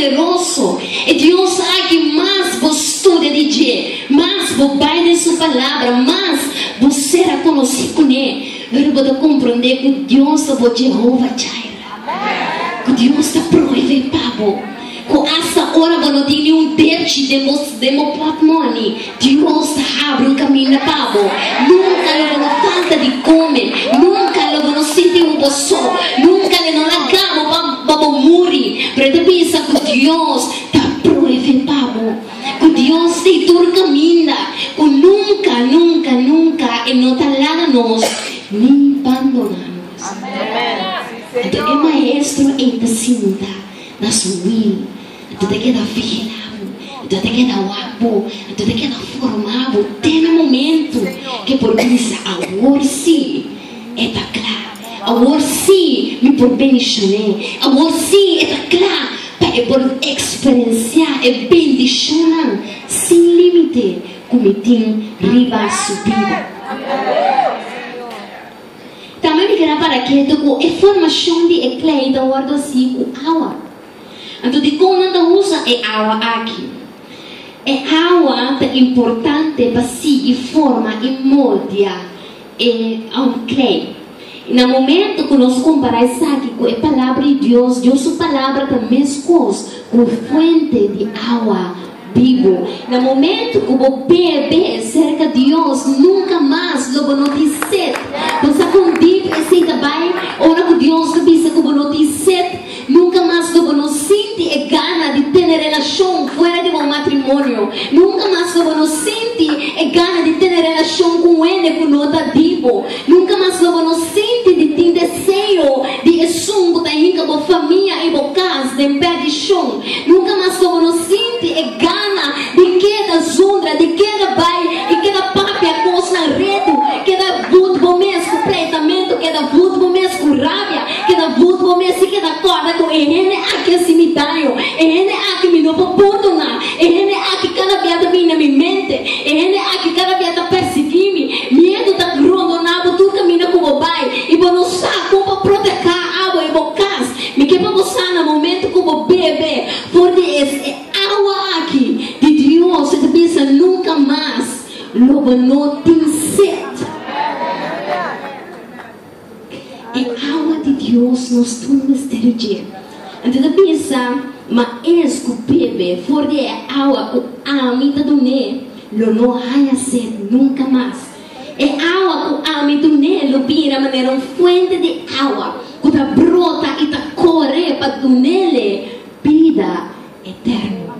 poderoso. E Dios aki mas bo studia di dje, mas bo bai den su Palabra, mas bo sera konosí kuné. Pero bo ta komprondé ku Dios ta bo Jehovah Jireh, ku Dios ta provee pa bo, ku asta ora bo no tin niun derchi den bo den bo pòtmòni, Dios ta habri un kaminda pa bo. Nunka lo bo no falta di kome, nunka lo bo no sinti un bo so, nunka lo no laga bo pa pa bo muri. Pero e ta bisa ku Dios ta provee pa bo, ku Dios tin tur kaminda, ku nunka, nunka, nunka e no ta laga nos ni bandoná nos. Anto e maestro ei ta sinta na su wil. Anto ta keda vigilá bo, anto ta keda wak bo, anto ta keda formá bo te na momentu ke por bisa, Awor sí e ta kla, awor sí mi por bendishon'é, awor sí e ta kla pa e por eksperensiá e bendishonnan sin límite ku mi tin riba su bida. Tambe mi keda para ketu ku e formashon di e klei ta wòrdu hasí ku awa. Anto dikon nan ta usa e awa aki? E awa ta importante pa sigui forma i moldia e klei. I na momento ku nos kompará esaki ku e Palabra di Dios, Dios su Palabra ta meskos ku fuente di awa bibu. Na momento ku bo bebe serka Dios, nunka mas lo bo no tin set. Bo sa kon dip esei ta bai? Ora ku Dios ta bisa ku bo no tin set, Nunka mas lo bo no sinti e gana di tene relashon fuera di bo matrimonio. Nunka mas lo bo no sinti e gana di tene relashon ku un hende ku no ta di bo. Nunka mas lo bo no sinti di tin deseo di esun ku ta hinka bo famia i bo kas den perdishon. Nunka mas lo bo no sinti e gana di keda zundra, di keda bai i keda papia kosnan retu, keda but bo mes ku pleitamentu, keda but bo mes ku rabia. Keda but bo mes i keda kòrda ku e hende aki a hasi mi daño, e hende aki mi no por pordoná, e hende aki kada bia ta bini na mi mente, e hende aki kada bia ta persiguí mi. Miedu ta rondoná bo tur kaminda ku bo bai i bo no sa kon pa protehá abo i bo kas. Mi ke pa bo sa na momentu ku bo bebe for di e awa aki di Dios, e ta bisa nunka mas lo bo no tin set. E awa di Dios nos tur mester di dje. Anto ta bisa, Ma es ku bebe for di e awa ku ami ta dun'é lo no haña sed nunka mas. E awa ku ami dun'é lo bira manera un fuente di awa ku ta brota i ta kore pa dun'é bida eterno.